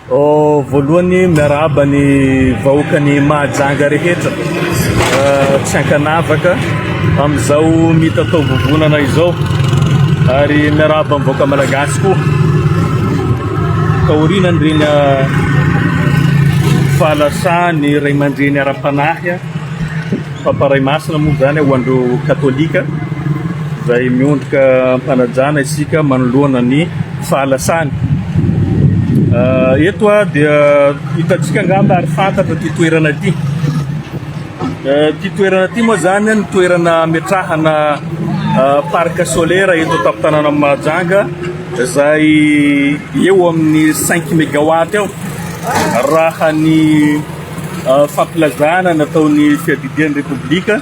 Voalohany miarahaba ny vahoakan'i Mahajanga rehetra tsy ankanavaka amin'izao mitatao vovonana izao ary miarahaba ny vahoaka malagasy koa taorianan'ireny fahalasan'ny ray aman-dreny ara-panahy Papa Ray Masina moa izany ho an'ireo katolika izay miondrika am-panajana isika manoloana ny fahalasany. Eto dia hitantsika angamba ary fantatra ity toerana ity. Ity toerana ity moa izany ny toerana ametrahana parc solaire eto an-tampon-tanànan'i Mahajanga izay eo amin'ny cinq megawatt eo raha ny fampilazana nataon'ny fiadidian'ny Repoblika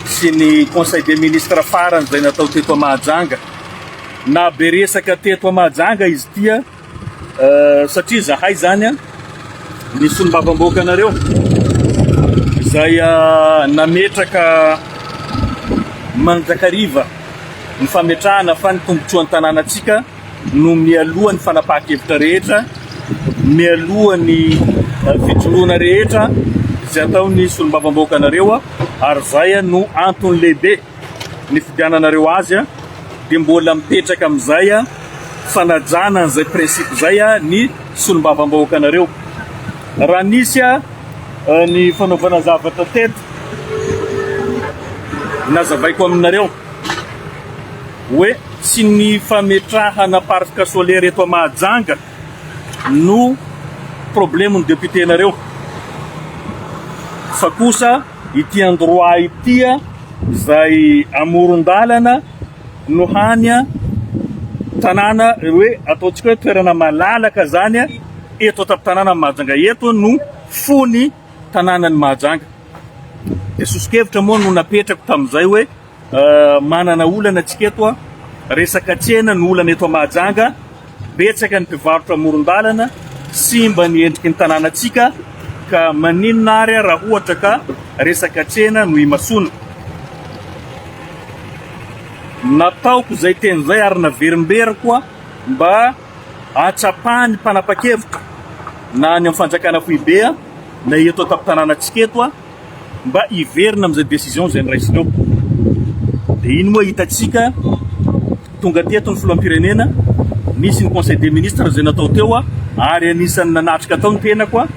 sy ny Conseil des ministres farany izay natao teto Mahajanga. Nahabe resaka teto Mahajanga izy ity satria izahay izany ny solombavambahoakanareo izay nametraka mandrakariva ny fametrahana fa ny tombontsoan'ny tanànantsika no mialoha ny fanapahan-kevitra rehetra, mialoha ny fijoroana rehetra izay ataon'ny solombavambahoakanareo ary izay no antony lehibe nifidiananareo azy dia mbola mipetraka amin'izay fanajana an'izay principe izay ny solombavambahoakanareo. Raha nisy ny fanaovana zavatra teto, nazavaiko aminareo. hoe tsy ny fametrahana parc solaire eto Mahajanga no problème ny député nareo fa kosa ity endroit ity izay amoron-dalana no hany tanàna hoe ataontsika hoe toerana malalaka zany eto an-tampon-tanàna Mahajanga eto no fony tanànan'i Mahajanga. Dia soso-kevitra moa no napetrako tamin'izay hoe Manana olana tsika eto a, resaka tsena no olana eto Mahajanga, betsaka ny mpivarotra amoron-dalana, simba ny endriky ny tanànantsika ka maninona ary raha ohatra ka resaka tsena no imasoana. Nataoko izay teny izay ary naverimberiko mba hahatsapan'ny mpanapa-kevitra na any amin'ny fanjakana foibe na eto an-tampon-tanànantsika eto mba hiverina amin'izay décision izay noraisina eo. Dia iny moa hitantsika tonga teto ny filoham-pirenena, nisy ny conseil des ministres izay natao teo ary anisan'ny nanatrika tao ny tenako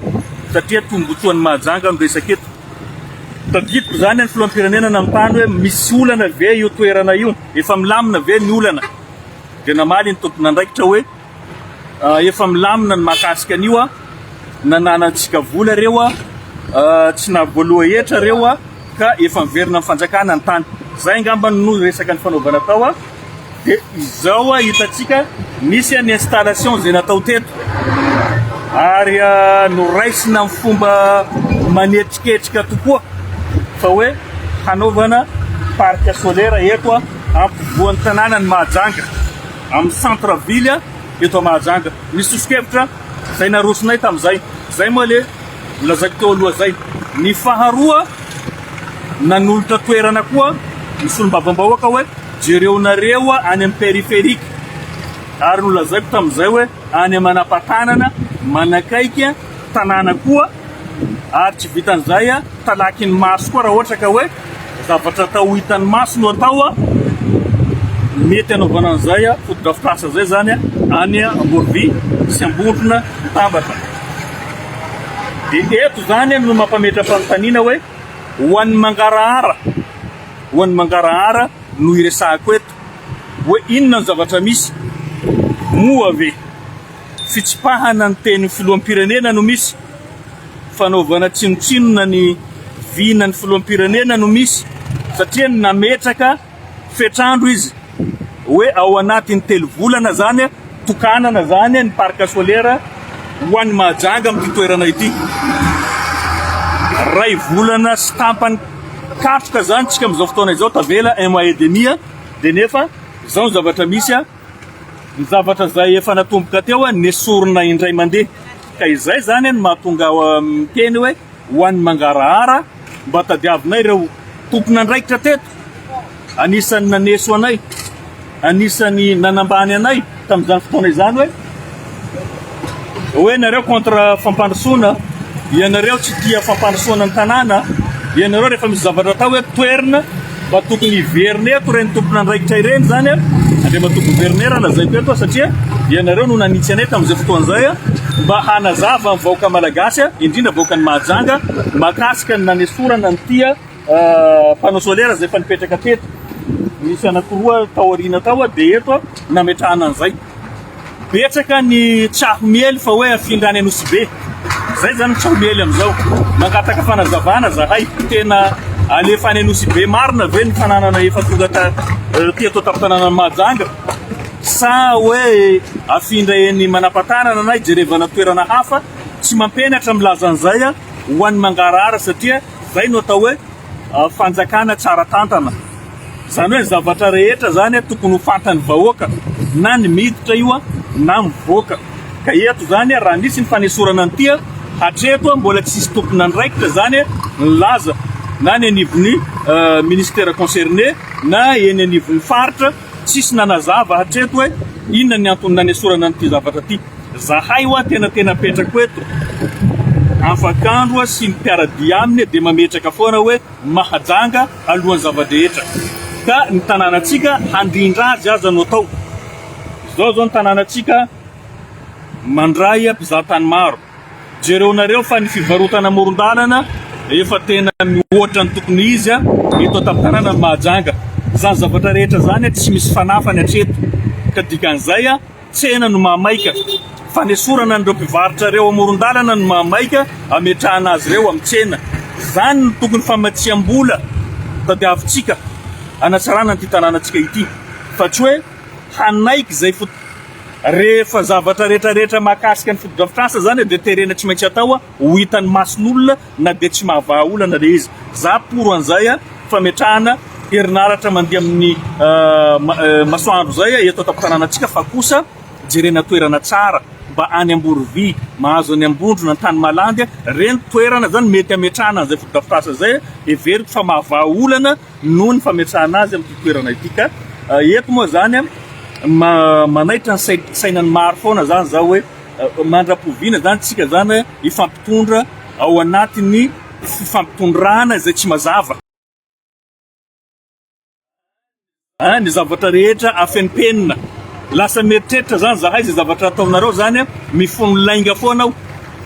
satria tombotsoan'i Mahajanga no resaka eto. Tadidiko izany ny filoham-pirenena nanontany hoe misy olana ve io toerana io, efa milamina ve ny olana? Dia namaly ny tompon'andraikitra hoe Efa milamina ny mahakasika an'io a, nananantsika vola reo a, tsy nahavoaloha hetra reo a, ka efa miverina amin'ny fanjakana ny tany. Zay angamba no resaka nifanaovana tao a, de izao a hitantsika nisy ny installation izay natao teto ary noraisina amin'ny fomba manetriketrika tokoa fa hoe hanaovana parc solaire eto a ampovoan'ny tanànan'i Mahajanga. Amin'ny centre ville eto Mahajanga. Misy soso-kevitra izay narosonay tamin'izay. Izay moa le nolazaiko teo aloha izay. Ny faharoa, nanolotra toerana koa ny solombavambahoaka hoe jereonareo any amin'ny périphérique. Ary nolazaiko tamin'izay hoe any Manapatanana, manakaiky tanàna koa ary tsy vitan'izay talaky ny maso koa raha ohatra ka hoe zavatra atao ho hitan'ny maso no atao mety hanaovana an'izay fotodrafitrasa izay zany any Amborovy sy Ambondrona mitambatra. Dia eto zany no mampametra-panontaniana hoe ho an'ny mangarahara, ho an'ny mangarahara no iresahako eto hoe inona ny zavatra misy? Moa ve Fitsipahana ny tenin'ny filoham-pirenena no misy, fanaovana tsinontsinona ny vinan'ny filoham-pirenena no misy satria nametraka fetr'andro izy hoe ao anatin'ny telo volana zany tokanana zany ny parc solaire ho an'i Mahajanga amin'ity toerana ity. Ray volana sy tampany katroka zany tsika amin'izao fotoana izao tavela un mois et demi dia nefa izao ny zavatra misy. Ny zavatra izay efa natomboka teo nesorina indray mandeha. Ka izay izany no mahatonga miteny hoe ho an'ny mangarahara mba tadiavinay ireo tompon'andraikitra teto, anisan'ny naneso anay, anisan'ny nanambany anay tamin'izany fotoana izany hoe. Hoe nareo contre fampandrosoana, ianareo tsy tia fampandrosoana ny tanàna, ianareo rehefa misy zavatra atao eto toerina mba tokony hiverina eto ireny tompon'andraikitra ireny zany a, Andriamatoa Governera lazaiko eto satria ianareo no nanitsy anay tamin'izay fotoana izay mba hanazava ny vahoaka malagasy indrindra vahoakan'i Mahajanga mahakasika ny nanesorana an'ity panneau solaire izay efa nipetraka teto. Nisy anankiroa tao aoriana tao dia eto nametrahana an'izay. Betsaka ny tsaho miely fa hoe afindra any Anosibe. Zay zany ny tsaho miely amizao. Mangataka fanazavana zahay. Tena alefa any Anosibe marina ve ny fananana efa tonga teto an-tampon-tanànan'i Mahajanga sa hoe afindra eny Manapatanana na hijerevana toerana hafa? Tsy mampianatra milaza an'izay ho an'ny mangarahara satria zay no atao hoe fanjakana tsara tantana. Izany hoe ny zavatra rehetra izany tokony ho fantan'ny vahoaka na ny miditra io na mivoaka. Ka eto izany raha nisy ny fanesorana an'ity hatreto mbola tsisy tompon'andraikitra izany nilaza na ny anivon'ny ministère concerné na eny anivon'ny faritra tsisy nanazava hatreto hoe inona ny antony nanesorana an'ity zavatra ity. Zahay hoa tena tena apetrako eto afak'andro sy ny mpiara-dia aminy dia mametraka foana hoe Mahajanga alohan'ny zava-drehetra ka ny tanànantsika handrindra azy aza no atao. Izao izao ny tanànantsika mandray mpizahatany maro. Jereonareo fa ny fivarotana amoron-dalana efa tena mihoatra ny tokony izy eto an-tampon-tanànan'i Mahajanga. Izany zavatra rehetra izany tsy misy fanafany hatreto ka dikan'izay Tsena no mahamaika. Fanesorana an'ireo mpivarotra ireo amoron-dalana no mahamaika ametrahana azy ireo amin'ny tsena. Izany no tokony famatsiam-bola tadiavintsika hanatsarana an'ity tanànantsika ity fa tsy hoe hanaiky izay foto Rehefa zavatra rehetra rehetra mahakasika ny fotodrafitrasa izany dia terena tsy maintsy atao ho hitan'ny mason'olona na dia tsy mahavaha olana ilay izy. Za pour an'izay fametrahana herinaratra mandeha amin'ny masoandro izay eto an-tampon-tanànantsika fa kosa jerena toerana tsara mba any Amborovy, mahazo any Ambondrona, Antanimalandy, ireny toerana zany mety hametrahana an'izay fotodrafitrasa izay, heveriko fa mahavaha olana noho ny fametrahana azy amin'ity toerana ity ka eto moa zany manaitra ny sainan'ny maro foana zany zao hoe mandra-poviana zany tsika zany hifampitondra ao anatin'ny fifampitondrana izay tsy mazava. Ny zavatra rehetra afenimpenina. Lasa mieritreritra zany zahay izay zavatra ataonareo zany mifono lainga foana ao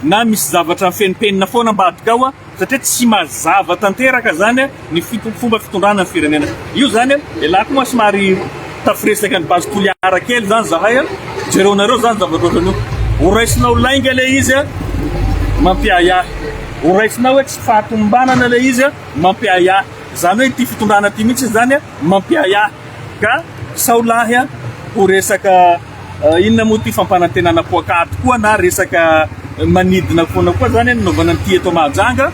na misy zavatra afenimpenina foana ambadika ao satria tsy mazava tanteraka zany ny fomba fitondrana ny firenena. Io zany elah koa moa somary tafiresaka ny base Toliara kely zany zahay a, jereonareo zany zavatra ohatran'io. Ho raisinao lainga le izy a, mampiahiahy. Ho raisinao hoe tsy fahatomombanana le izy a, mampiahiahy. Zany hoe ity fitondrana ity mihitsy zany a, mampiahiahy. Ka sao lahy a, ho resaka inona moa ity fampanantenana poakaty koa na resaka manidina foana koa zany no nanaovana an'ity eto Mahajanga.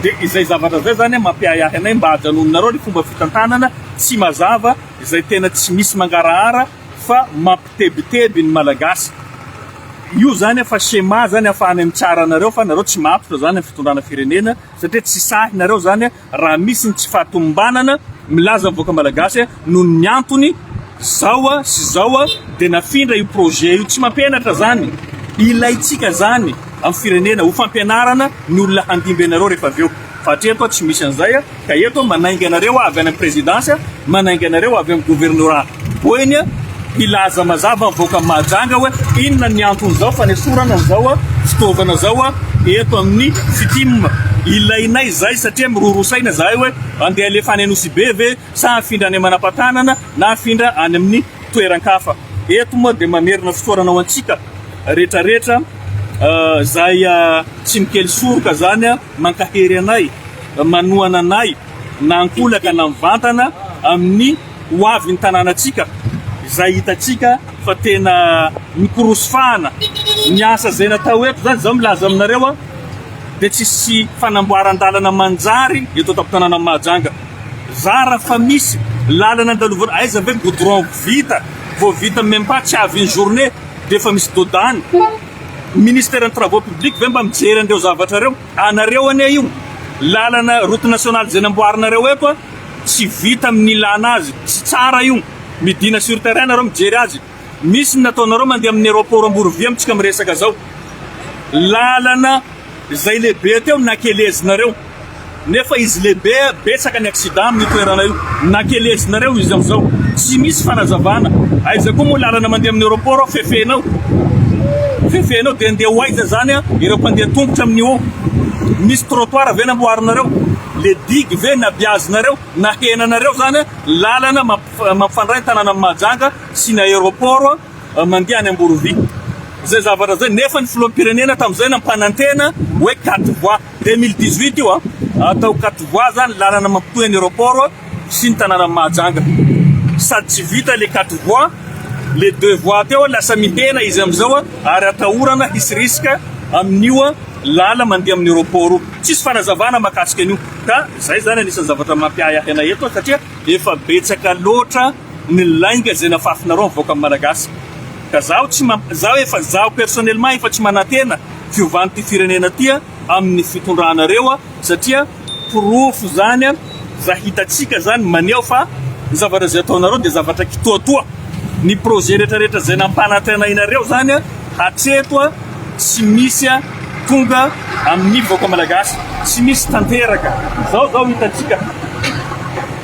Dia izay zavatra izay zany mampiahiahy anay mba ajanononareo ny fomba fitantanana tsy mazava izay tena tsy misy mangarahara fa mampitebiteby ny Malagasy. Io zany fa schéma zany ahafahanay mitsara anareo fa nareo tsy matotra zany amin'ny fitondrana firenena satria tsy sahy nareo zany raha misy ny tsy fahatomombanana milaza ny vahoaka Malagasy noho ny antony zao sy zao dia nafindra io projet io. Tsy mampianatra zany. Ilaintsika zany amin'ny firenena ho fampianarana ny olona handimby anareo rehefa avy eo. Fa hatreto tsy misy an'izay ka eto manainga anareo avy any amin'ny présidence, manainga anareo avy amin'ny gouvernorat Boeny hilaza mazava ny vahoakan'i Mahajanga hoe inona ny anton'izao fanesorana an'izao fitaovana izao eto amin'ny Fitim. Ilainay izay satria miroroa saina izahay hoe andeha alefa any Anosibe ve sa hafindra any Manapatanana na hafindra any amin'ny toeran-kafa. Eto moa dia mamerina fisaorana ho antsika rehetrarehetra izay tsy mikely soroka izany mankahery anay, manohana anay na ankolaka na mivantana amin'ny ho avin'ny tanànantsika izay hitantsika fa tena mikorosy fahana. Ny asa izay natao eto izany, izaho milaza aminareo a, dia tsisy fanamboaran-dalana manjary eto an-tampon-tanànan'i Mahajanga. Zara fa misy lalana andalovana, aiza ve goudron vita, vao vita même pas tsy avy une journée dia efa misy dodany. Ministère ny travaux publics ve mba mijery an'ireo zavatra ireo? Anareo anie io lalana route nationale izay namboarinareo eto a, tsy vita amin'ny ilana azy, tsy tsara io, midina sur terrain nareo mijery azy, misy ny nataonareo mandeha amin'ny aéroport Amborovy amintsika miresaka zao. Lalana izay lehibe teo nakelezinareo nefa izy lehibe betsaka ny accident amin'io toerana io nakelezinareo izy amin'izao tsy misy fanazavana aiza koa moa lalana mandeha amin'ny aéroport ao fefenao fefenao dia andeha ho aiza zany ireo mpandeha tongotra amin'io ao misy trottoir ve namboarinareo le digue ve nabiazinareo nahenanareo zany lalana mampifandray ny tanànan'i Mahajanga sy ny aéroport mandeha any Amborovy. Izay zavatra izay nefa ny filoham-pirenena tamin'izay nampanantena hoe quatre voies, 2018 io an, atao quatre voies zany lalana mampitohy ny aéroport sy ny tanànan'i Mahajanga. Sady tsy vita le quatre voies, le deux voies teo lasa mihena izy amin'izao ary atahorana hisy risque amin'io lala mandeha amin'ny aéroport io. Tsisy fanazavana mahakasika an'io ka izay zany anisan'ny zavatra mampiahiahy anay eto satria efa betsaka loatra ny lainga izay nafafinareo mivoaka amin'ny Malagasy ka zaho tsy mamp zaho efa zaho personnellement efa tsy manantena fiovan'ity firenena ty amin'ny fitondranareo satria porofo zany za hitantsika zany maneho fa ny zavatra izay ataonareo dia zavatra kitoatoa ny projet rehetra rehetra izay nampanantenainareo zany hatreto tsy misy tonga amin'ny vahoaka Malagasy tsy misy tanteraka zao zao hitantsika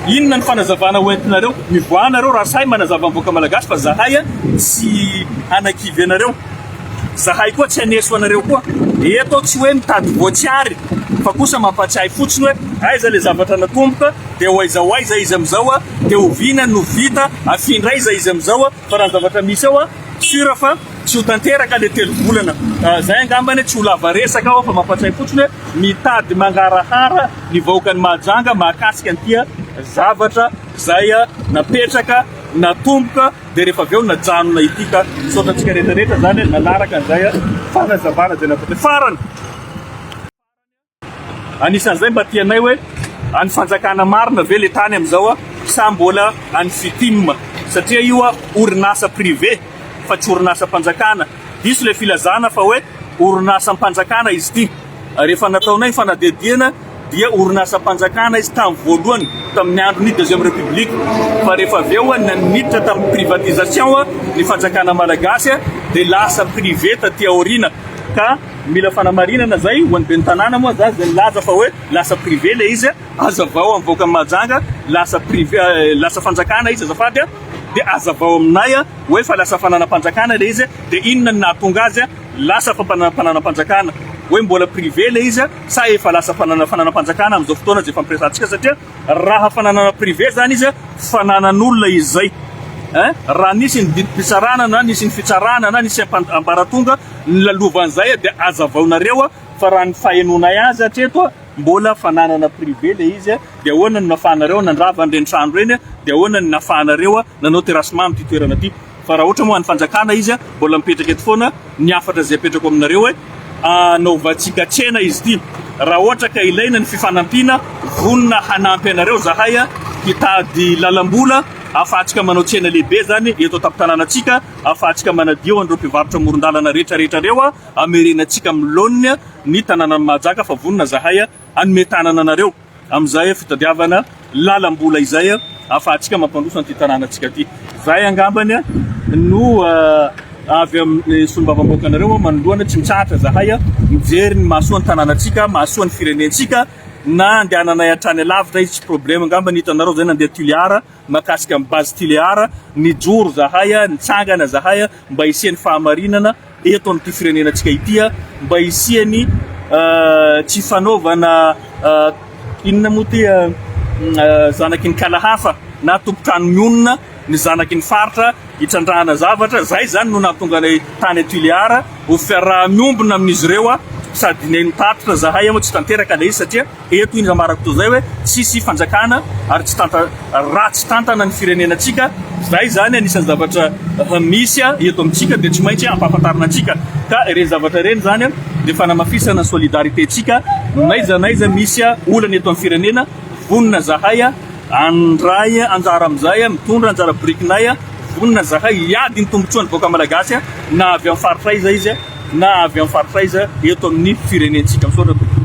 Inona ny fanazavana ho entinareo? Mivoaha nareo raha sahy manazava ny vahoaka malagasy fa zahay tsy hanakivy anareo. Zahay koa tsy haneso anareo koa. Eto aho tsy hoe mitady voatsiary fa kosa mampatsiahy fotsiny hoe aiza le zavatra natomboka dia ho aiza ho aiza izy amin'izao dia oviana no vita afindra aiza izy amin'izao fa raha ny zavatra misy ao sûr fa tsy ho tanteraka le telo volana. Zay angambany tsy ho lava resaka aho fa mampatsiahy fotsiny hoe mitady mangarahara ny vahoakan'i Mahajanga mahakasika an'ity zavatra izay napetraka, natomboka dia rehefa avy eo najanona ity ka misaotra antsika rehetra rehetra izany nanaraka an'izay fanazavana izay natao. Farany, anisan'izay mba tianay hoe any fanjakana marina ve le tany amin'izao sa mbola any Fitim satria io orinasa privé fa tsy orinasam-panjakana. Diso ilay filazana fa hoe orinasam-panjakana izy ity. Rehefa nataonay ny fanadihadiana dia orinasam-panjakana izy tamin'ny voalohany, tamin'ny andron'ny deuxième république. Fa rehefa avy eo niditra tamin'ny privatisation ny fanjakana malagasy dia lasa privé taty aoriana. Ka mila fanamarinana izay, ho an'ny ben'ny tanàna moa za izay nilaza fa hoe lasa privé ilay izy, hazavao amin'ny vahoakan'i Mahajanga, lasa privé, lasa fanjakana izy azafady, dia hazavao aminay hoe fa lasa fananam-panjakana ilay izy dia inona no nahatonga azy lasa fananam-panjakana? Hoe mbola privé ilay izy sa efa lasa fananam-panjakana amin'izao fotoana izay ifampiresahantsika satria raha fananana privé izany izy fananan'olona izy izay eh? Raha nisy ny didim-pitsarana na nisy ny fitsarana na nisy ambaratonga nilalovan'izay dia azavaonareo fa raha ny fahenoanay azy hatreto mbola fananana privé le izy dia ahoana no nafahanareo nandrava an'ireny trano ireny dia ahoana no nafahanareo nanao terrassement amin'ity toerana ity fa raha ohatra moa an'ny fanjakana izy mbola mipetraka eto foana ny hafatra izay apetrako aminareo hoe anaovantsika tsena izy ity raha ohatra ka ilaina ny fifanampiana vonona hanampy anareo zahay hitady lalam-bola ahafahantsika manao tsena lehibe zany eto an-tampon-tanànantsika ahafahantsika manadio an'ireo mpivarotra amoron-dalana rehetra rehetra ireo hamerenantsika amin'ny laoniny ny tanànan'i Mahajanga fa vonona zahay hanome tanana anareo amin'izay fitadiavana lalam-bola izay ahafahantsika mampandroso an'ity tanànantsika ity. Izay angambany no avy amin'ny solombavambahoakanareo manoloana tsy mitsahatra zahay mijery ny mahasoa ny tanànantsika, mahasoa ny firenentsika na andehananay hatrany alavitra izy tsy problème angambany hitanareo zay nandeha Tuléar mahakasika ny base Tuléar nijoro zahay nitsangana zahay mba hisian'ny fahamarinana eto amin'ity firenenantsika ity mba hisian'ny tsy fanaovana inona moa ity zanaky ny kala hafa na tompon-trano mionona ny zanaky ny faritra hitrandrahana zavatra, zay zany no nahatonga anay tany Tuléar ho fiaraha-miombona amin'izy ireo sady nitatitra zahay moa tsy tanteraka ilay izy satria Eto indry ambarako toy izay hoe tsisy fanjakana ary tsy tanta ratsy tantana ny firenenantsika, izay izany anisan'ny zavatra misy eto amintsika dia tsy maintsy ampahafantarina antsika ka ireny zavatra ireny izany dia fanamafisana ny solidarité ntsika n'aiza n'aiza misy olana eto amin'ny firenena, vonona zahay handray anjara amin'izay, mitondra anjara birikinay, vonona zahay hiady ny tombotsoan'ny vahoaka malagasy na avy amin'ny faritra aiza izy na avy amin'ny faritra aiza eto amin'ny firenentsika. Misaotra tompoko.